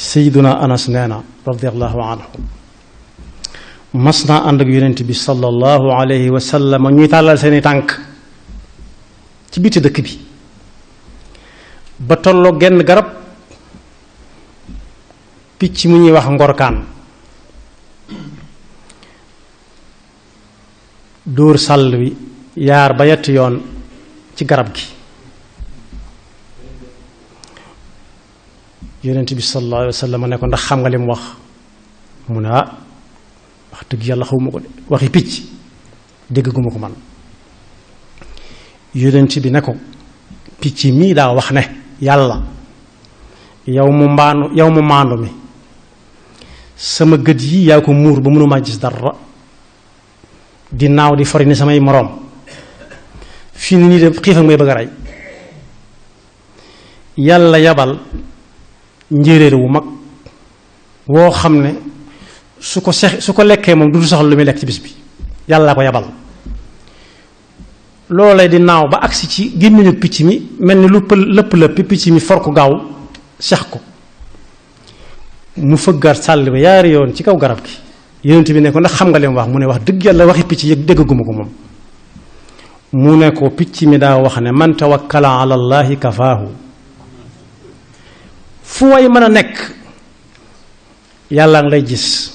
Sayyiduna Anas nee na radiyallahu anhu mas naa ànd ak yonent bi sallallahu alayhi wa sallam ñuy tàllal seeni tànk ci biti dëkk bi ba tolloo genn garab picc mu ñuy wax ngorkaan dóor sàll wi yaar ba yetti yoon ci garab gi yonent bi sallallahu alayhi wa sallam ne ko ndax xam nga li mu wax mu ne wax dëgg yàlla xawma ko de waxi picc dégguma ko man yonent bi ne ko picc mii daa wax ne yàlla yow mu maandu mi sama gët yi yaa ko muur ba mënuma gis dara di naaw di fori ni samay moroom fii ni nii de xiif ak may bëgg a rey yàlla yabal njéeréer wu mag woo xam ne su ko lekkee moom du soxla lu muy lekk ci bis bi yàlla ko yabal loolee di naaw ba agsi ci gémmiñu picc mi mel ni lu lëpp picc mi for ko gaaw sex ko mu fëggaat sàll ba yaari yoon ci kaw garab gi yonent bi ne ko ndax xam nga li mu wax mu ne wax dëgg yàlla waxi picc yëg dégguma ko moom mu ne ko picc mi daa wax ne man tawakkala ala allahi kafaahu fu way mën a nekk yàlla nga lay gis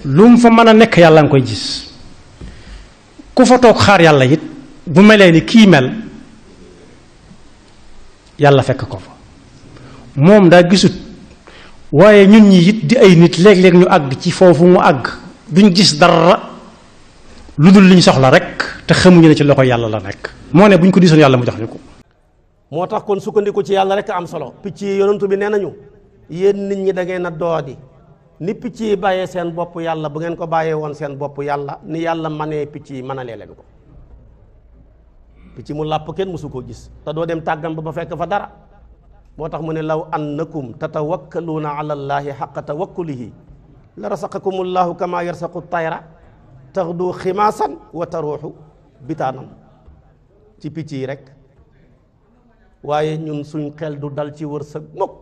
lu mu fa mën a nekk yàlla nga koy gis ku fa toog xaar yàlla it bu melee ni kii mel yàlla fekk ko fa moom daa gisut waaye ñun ñi it di ay nit léeg-léeg ñu àgg ci foofu mu àgg duñ gis dara lu dul liñ soxla rek te xamuñu ne ci loxo yàlla la nekk moo ne buñ ko disoon yàlla mu jox ñu ko. moo tax kon sukkandiku ci yàlla rek am solo. picc yi yonentu bi nee nañu yéen nit ñi da ngeen a doodi ni picc yi bàyyee seen bopp yàlla bu ngeen ko bàyyee woon seen bopp yàlla ni yàlla manee picc yi mënalee leen ko. picc mu làpp kenn mësu koo gis te doo dem tàggam ba fekk fa dara moo tax mu ne law annakum tatawakkaluuna ala llaahi xaqa tawakkulihi la rasaqakumu llaahu kama yarsaqu tayra taxdu ximaasan wa taruuxu bitaanan ci picc yi rek waaye ñun suñ xel du dal ci wërsëg mukk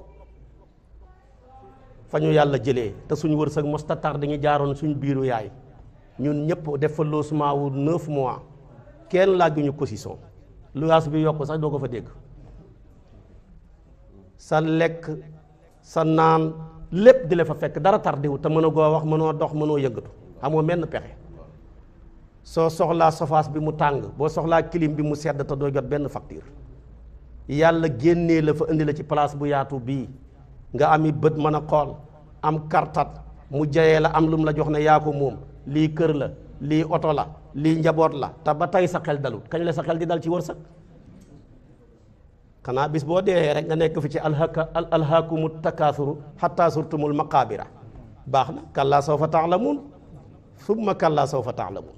fa ñu yàlla jëlee te suñ wërsëg mostatar dañu jaaroon suñ biiru yaay ñun ñëpp def fa logement wu 9 mois kenn laajuñu position luwaas bi yokk sax doo ko fa dégg sa lekk sa naan lépp di la fa fekk dara tardiwu te mën a goo wax mënoo dox mënoo yëngatu amoo menn pexe soo soxlaa sofaas bi mu tàng boo soxlaa clim bi mu sedd te doo jot benn facture yàlla génnee la fa indi la ci place bu yaatu bii nga ami bët mën a xool am kartat mu jayee la am lu mu la jox ne yaa ko moom lii kër la lii oto la lii njaboot la te ba tey sa xel dalut kañ la sa xel di dal ci wërsëg xanaa bis boo dee rek nga nekk fi ci alhaakumu takaasuru xatta surtumul maqaabira baax na kallaa sawfa taalamuun summa kallaa sawfa taalamuun